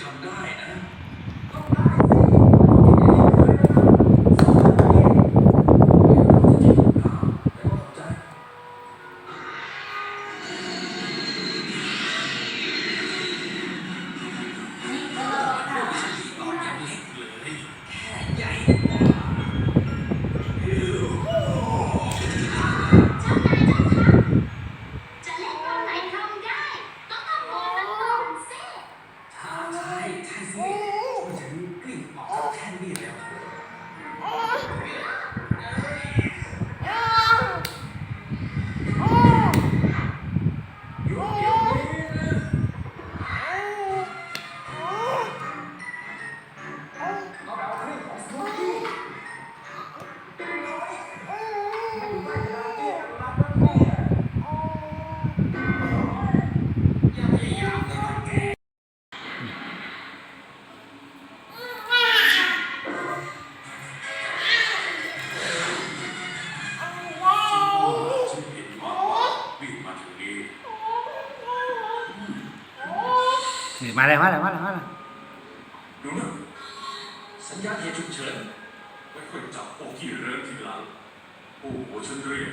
ทำได้นะ ก็ได้สิ ก็เก่งดีเลยนะ สองคนนี้ ไม่รู้ว่าจะจริงหรือเปล่า แต่ก็ขอบใจ นี่ก็ลองค่ะ ตอนยังเล็กเลย แค่ใหญ่กว่า เจ้านายเจ้าค่ะ จะเล่นตอนไหนทำได้ ก็ต้องโอนมาก่อนสิ ใช่ ใช่สิ ช่วยฉันกลิ้งออกจากแท่นนี่เร็ว หยุดเดี๋ยวนี้นะ เอาดาวเครื่องของสนุกกี้ นี่ มาแล้ว มาแล้ว มาแล้ว มาแล้ว ดูนะ สัญญาณเหตุฉุกเฉิน ไว้ค่อยจับพวกขี้เริ้นทีหลัง โอ้โห ฉันเรียก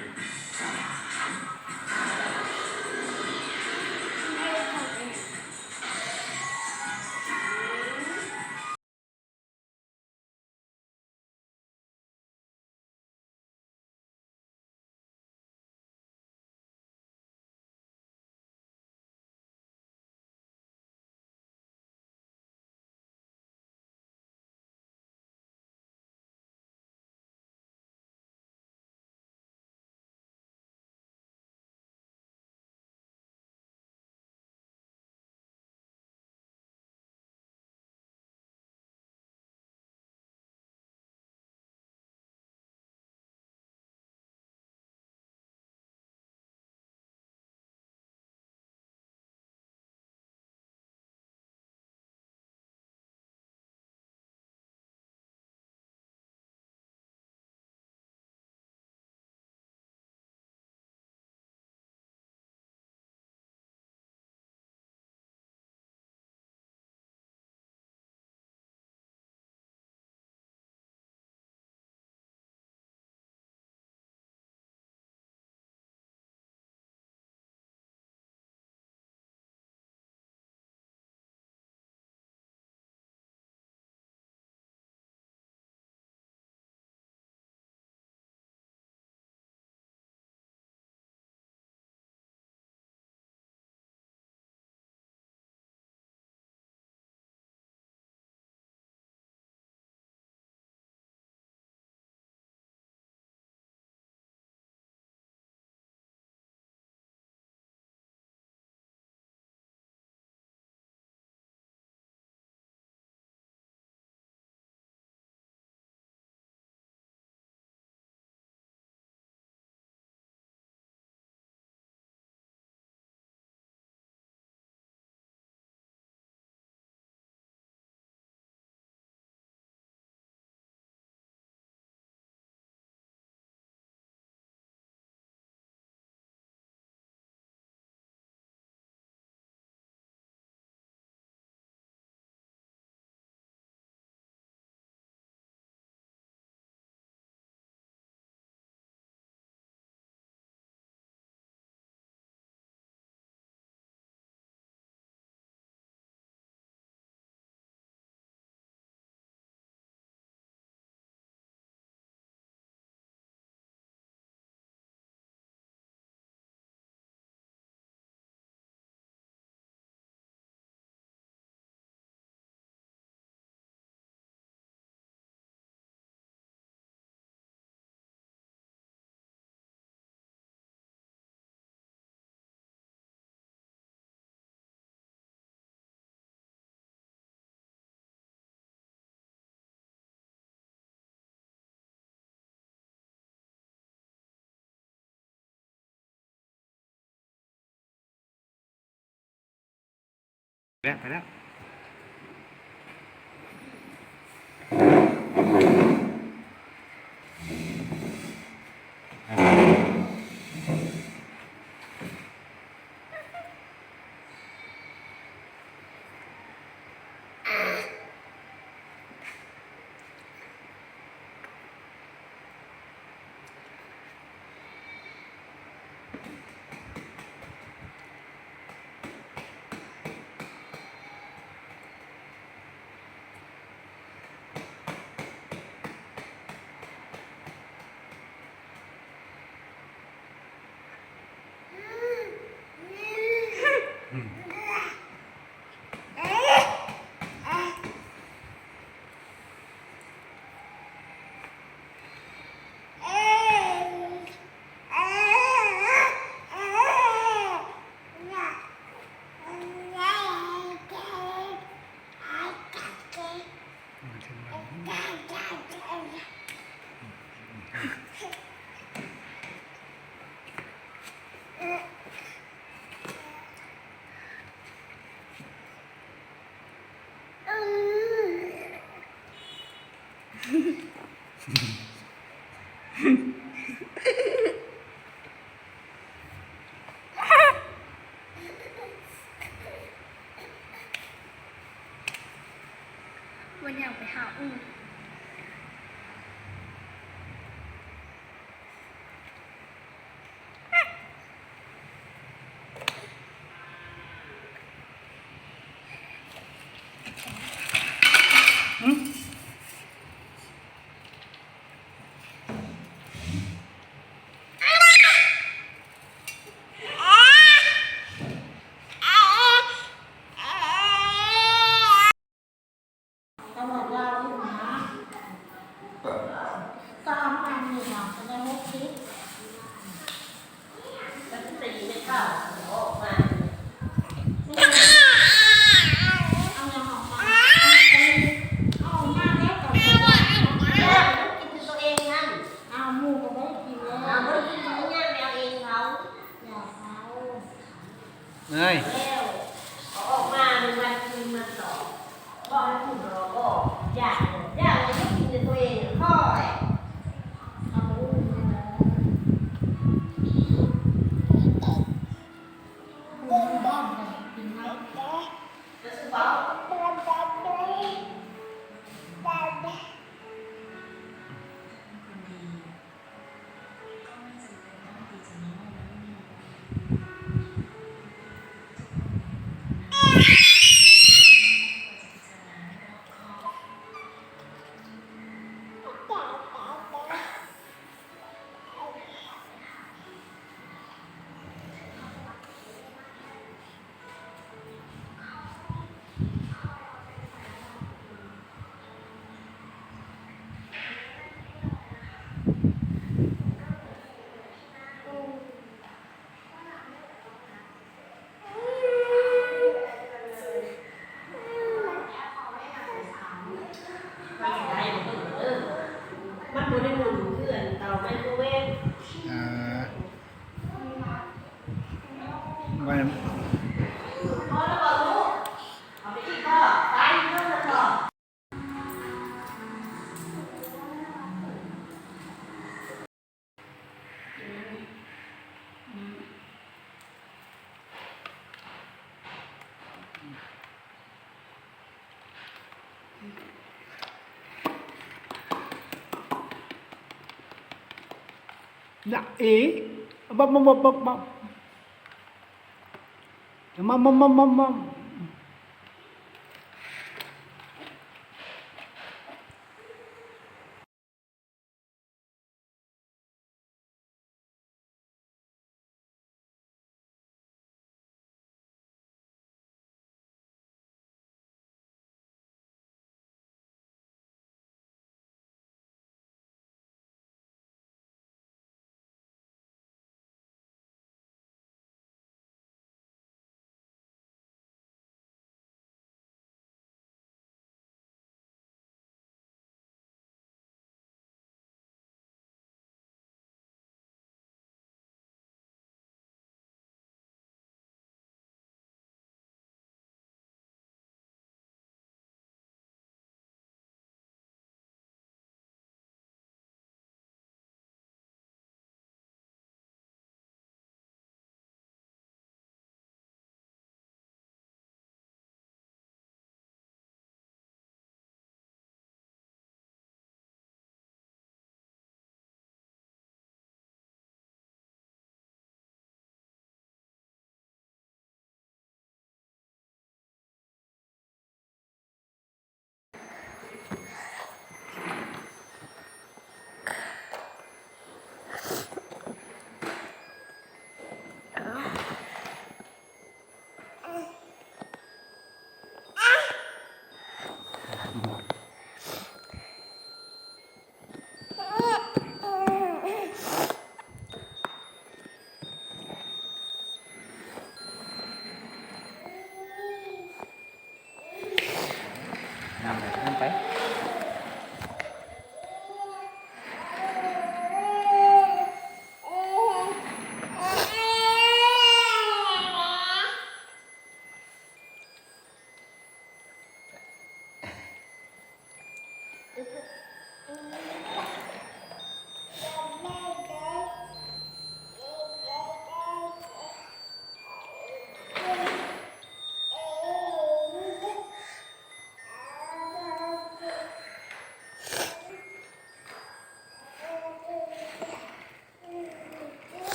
แล้ว ไปแล้ว ວັນຫຍັງໄປຫາອູ້. ສາມພັນນີ້ນະ ກໍໄດ້ຫົກສິບ. ມັນຕີແມ່ເຖົ້າອອກມາ. ເອົາຫຍັງອອກມາ? ເອົາອອກມາແລ້ວກໍບໍ່ໄດ້. ຢາກມັນກິນແຕ່ຕົວເອງນັ້ນ. ອ້າວ ໝູ່ກໍບໍ່ໄດ້ກິນແລ້ວ. ອ້າວ ບໍ່ໄດ້ກິນ ມັນຍ່າງໄປເອົາເອງເຂົາ. ຢາກເອົາ. ເອີຍ ແລ້ວເອົາອອກມາ ມັນວ່າກິນມັນດອກ. ບອກໃຫ້ຄຸນເອົາອອກ ຢາກ ຢາກໃຫ້ກິນແຕ່ຕົວເອງ ຄ່ອຍ. ມັນບໍ່ໄດ້ໝູນຄືອັນເຕົາໄມໂຄເວຟ. ອ່າ ບໍ່ ພໍແລ້ວບໍ່ລູກ? ເອົາໄປອີກບໍ່? ໄປເພີ່ມແລ້ວບໍ່? ນະເອ ບັບ ບັບ ບັບ ບັບ ບັບ ມາ ມາ ມາ ມາ ມາ.